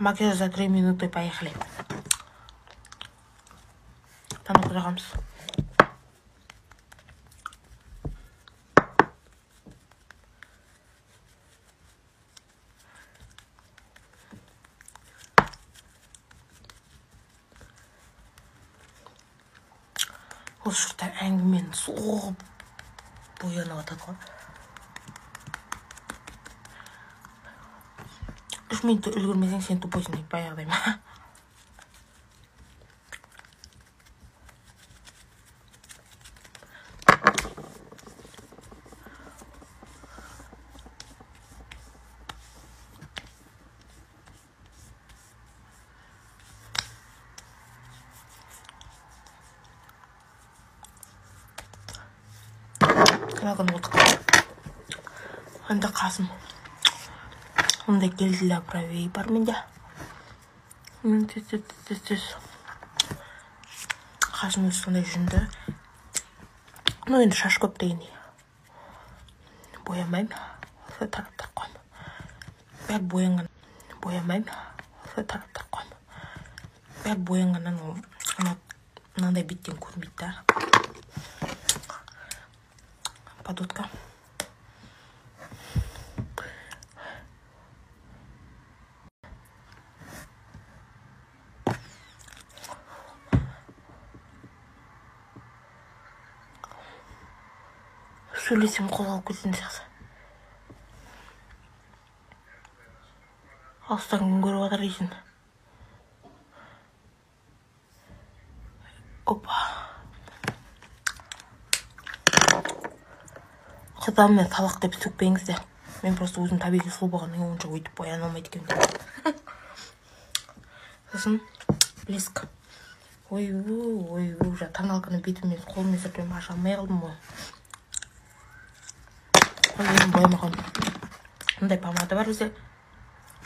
Макияж за 3 минуты, поехали. Тоналка жағамыз. Осы жұртта әңгімені соғып боянып жатады ғой. 3 минутта үлгермесең, сен тупойсың дейді баяғыдай ма. Тоналканы болдық. Енді қасым. Мындай гель для бровей бар менде. Тез, тез, тез, тез. Қасым өзі сондай жүнді. Ну, енді шаш көп дегендей. Боямаймын. Осылай тарап тарап қоямын. Бәрі боянған. Боямаймын. Осылай тарап тарап қоямын. Бәрі боянғаннан ол мынандай беттен көрінбейді да. Подводка. Сөйлесем қозғалып кететін сияқты. Алыстан күн көріп жатыр дейсің. Опа. Қыздар, мен салақ деп сөкпеңіздер. Мен просто өзім табиғи сұлу болғаннан кейін онша өйтіп бояна алмайды екенмін. Сосын блеск. Ойбу, ойбу, жаңа тоналканы бетіме қолыммен сүртіп аша алмай қалдым ғой. Өзім боямаған. Мындай помада бар бізде.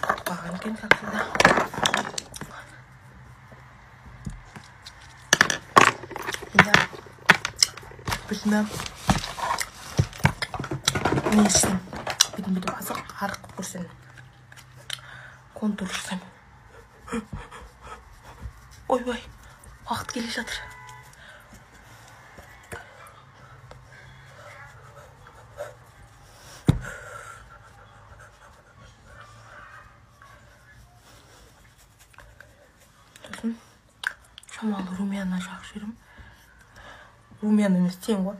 Қатып қалған екен сатылда. Енді бетіме не істеймін? Бетім бүйтіп азық арық қылып көрсетемін. Контур жасаймын. Ойбай, уақыт келе жатыр. Сосын шамалы румяна жағып жіберемін. Румяна емес, тень ғой.